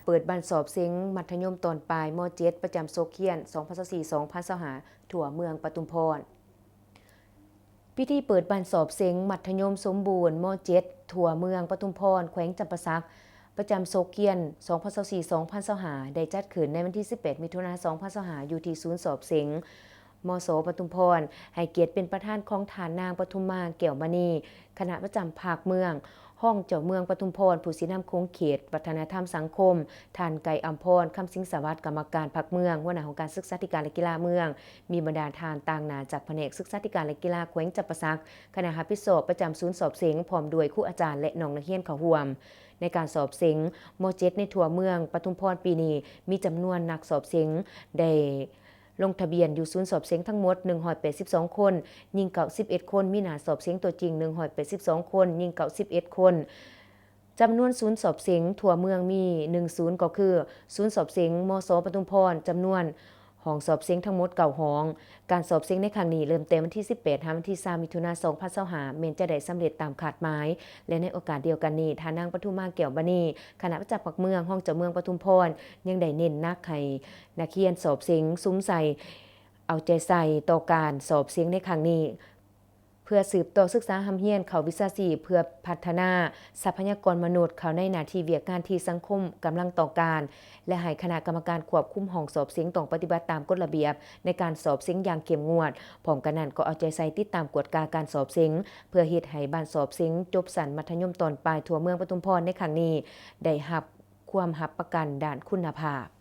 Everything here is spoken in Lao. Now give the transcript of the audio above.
ເປີດບັ້ນສອບເສັງມັດທະຍົມຕອນປາຍ ມໍເຈັດ ປະຈຳສົກຮຽນ ສອງພັນຊາວສີ່ ສອງພັນຊາວຫ້າ ທົ່ວເມືອງປະທຸມພອນ. ພິທີເປີດບັ້ນສອບເສັງມັດທະຍົມສົມບູນ ມໍເຈັດ ທົ່ວເມືອງປະທຸມພອນ ແຂວງຈຳປາສັກ ປະຈຳສົກຮຽນ ສອງພັນຊາວສີ່ ສອງພັນຊາວຫ້າ ໄດ້ຈັດຂຶ້ນໃນວັນທີ ສິບແປດ ມິຖຸນາ ສອງພັນຊາວຫ້າ ຢູ່ທີ່ສູນສອບເສັງ ມສ ປະທຸມພອນ, ໃຫ້ກຽດເປັນປະທານຂອງທ່ານນາງ ປະທຸມມາ ແກ້ວມະນີ ຄະນະປະຈຳພັກເມືອງ, ຮອງເຈົ້າເມືອງປະທຸມພອນ, ຜູ້ຊີ້ນຳຂົງເຂດວັດທະນະທຳສັງຄົມ, ທ່ານ ໄກ ອຳພອນ ຄຳສິງສະຫວັດ ກຳມະການພັກເມືອງ, ຫົວໜ້າຫ້ອງການສຶກສາທິການ ແລະ ກິລາເມືອງ, ມີບັນດາທ່ານຕາງໜ້າຈາກພະແນກສຶກສາທິການ ແລະ ກິລາແຂວງຈຳປາສັກ, ຄະນະຮັບຜິດຊອບປະຈຳສູນສອບເສັງ ພ້ອມດ້ວຍຄູອາຈານ ແລະ ນ້ອງນັກຮຽນເຂົ້າຮ່ວມ. ໃນການສອບເສັງ ມໍເຈັດ ໃນທົ່ວເມືອງປະທຸມພອນປີນີ້ ມີຈຳນວນນັກສອບເສັງໄດ້ ລົງທະບຽນຢູ່ສູນສອບເສັງທັງໝົດ ໜຶ່ງຮ້ອຍແປດສິບສອງຄົນ, ຍິງ ເກົ້າສິບເອັດຄົນ, ມີໜ້າສອບເສັງຕົວຈິງ ໜຶ່ງຮ້ອຍແປດສິບສອງຄົນ, ຍິງ ເກົ້າສິບເອັດຄົນ. ຈຳນວນສູນສອບເສັງທົ່ວເມືອງມີ ໜຶ່ງສູນ ກໍຄື ສູນສອບເສັງ ມສ ປະທຸມພອນ ຈຳນວນຫ້ອງສອບເສັງທັງໝົດ ເກົ້າຫ້ອງ. ການສອບເສັງໃນຄັ້ງນີ້ ເລີ່ມແຕ່ວັນທີ ສິບແປດ ຫາວັນທີ ຊາວ ມິຖຸນາ ສອງພັນຊາວຫ້າ ແມ່ນຈະໄດ້ສຳເລັດຕາມຄາດໝາຍ ແລະ ໃນໂອກາດດຽວກັນນີ້ ທ່ານນາງ ປະທຸມມາ ແກ້ວມະນີ ຄະນະປະຈຳພັກເມືອງ, ຮອງເຈົ້າເມືອງປະທຸມພອນ ຍັງໄດ້ເນັ້ນໜັກໃຫ້ ນັກຮຽນສອບເສັງສຸມໃສ່ ເອົາໃຈໃສ່ຕໍ່ການສອບເສັງໃນຄັ້ງນີ້ ເພື່ອສືບຕໍ່ສຶກສາຮ່ຳຮຽນເຂົ້າວິຊາຊີບ ເພື່ອພັດທະນາຊັບພະຍາກອນມະນຸດເຂົ້າໃນໜ້າທີ່ວຽກງານທີ່ສັງຄົມກຳລັງຕ້ອງການ ແລະ ໃຫ້ຄະນະກຳມະການຄວບຄຸມຫ້ອງສອບເສັງຕ້ອງປະຕິບັດຕາມກົດລະບຽບໃນການສອບເສັງຢ່າງເຂັ້ມງວດ. ພ້ອມກັນນັ້ນກໍເອົາໃຈໃສ່ຕິດຕາມກວດກາການສອບເສັງ ເພື່ອເຮັດໃຫ້ບັ້ນສອບເສັງຈົບຊັ້ນມັດທະຍົມຕອນປາຍທົ່ວເມືອງປະທຸມພອນໃນຄັ້ງນີ້ ໄດ້ຮັບຄວາມຮັບປະກັນດ້ານຄຸນນະພາບ.